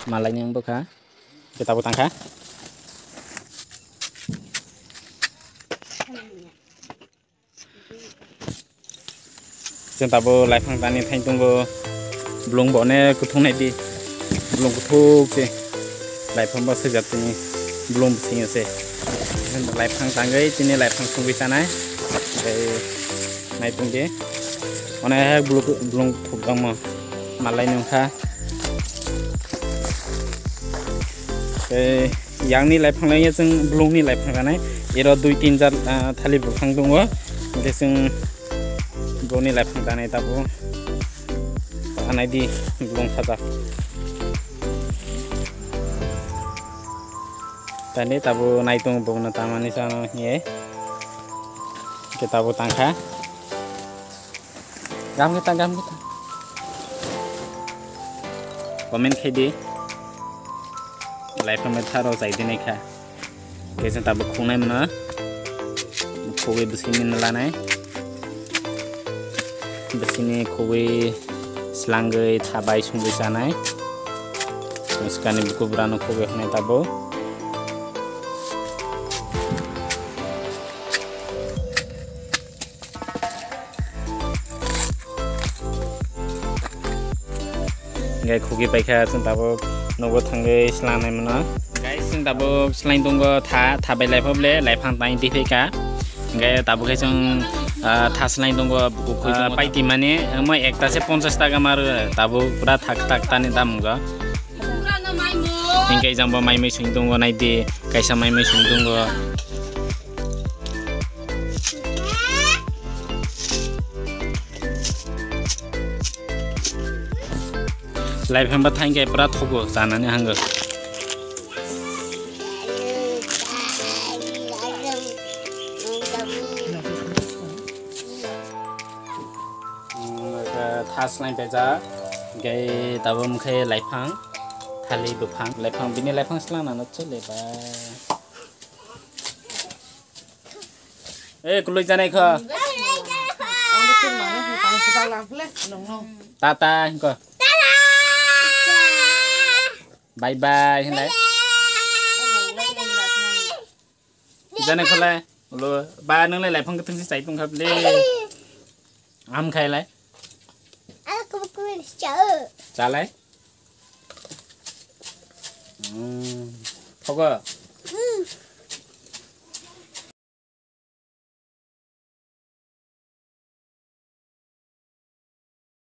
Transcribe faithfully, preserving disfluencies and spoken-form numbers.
Malai ni ang bwkha. Kita bo tangkha. Chwng tabuk laiphang tani thain tongo. Blong bo onek kuthung nai di. Blong kuthuk se. Laiphang bo swijak tini. Blong bising se. Laiphang tangwi tini laiphang sungwi tanai. Tei nai tong di. Onek blong, blong kuthuk bangma. Malai nungkha. Tei yang ni laiphang lai ya chwng blong ni laiphang tanai. Ero dui tin jat, ah, thali buphang tongo. Hingke chwng Boni laiphang tanai tabuk. Tanai di, blong sajak. Tani tabuk naitung bongno tamani sano hiye. Ke tabuk tangkha. Gam kita, gam kita. Comment khai di. Laiphang bai tharo chai di nai kha. Khe chwng tabuk khungnai mano. Khugwi bwswini lanai. Bwswini khugwi slangwi thabai sungwi chanai. Chwng swkangni bukubrano khugwi hwnwi tabuk. Hingke khugi paikha chwng tabuk nogo thangwi slanai mano. Guys, chwng tabuk slai tongo tha, tha bai laiphok le, laiphang tang di phaikha. Hingke tabuk khe chwng, ah, tha slai tongo, buku khui tongo. Paiti mani, omo ekta se ponchas taka maro, tabuk pura thak thak tani dam wngkha. Hingke jang bo mai mui sung tongo, nai di, kaisa mai mui sung tongo. Laiphang bo thangkhe pura thogo chanani hango. Tha slai paijak, hingke tabuk mokhe laiphang, thali buphang, laiphang, bini laiphang slangnano chole ba. Eh, kului janai kho. Tata hingko. Bye bye hinlai. Janai kholai. Ulo ba nang lai laifang kethang si chai tong khap le. Am khai lai. Chalai. Hmm. Thogo.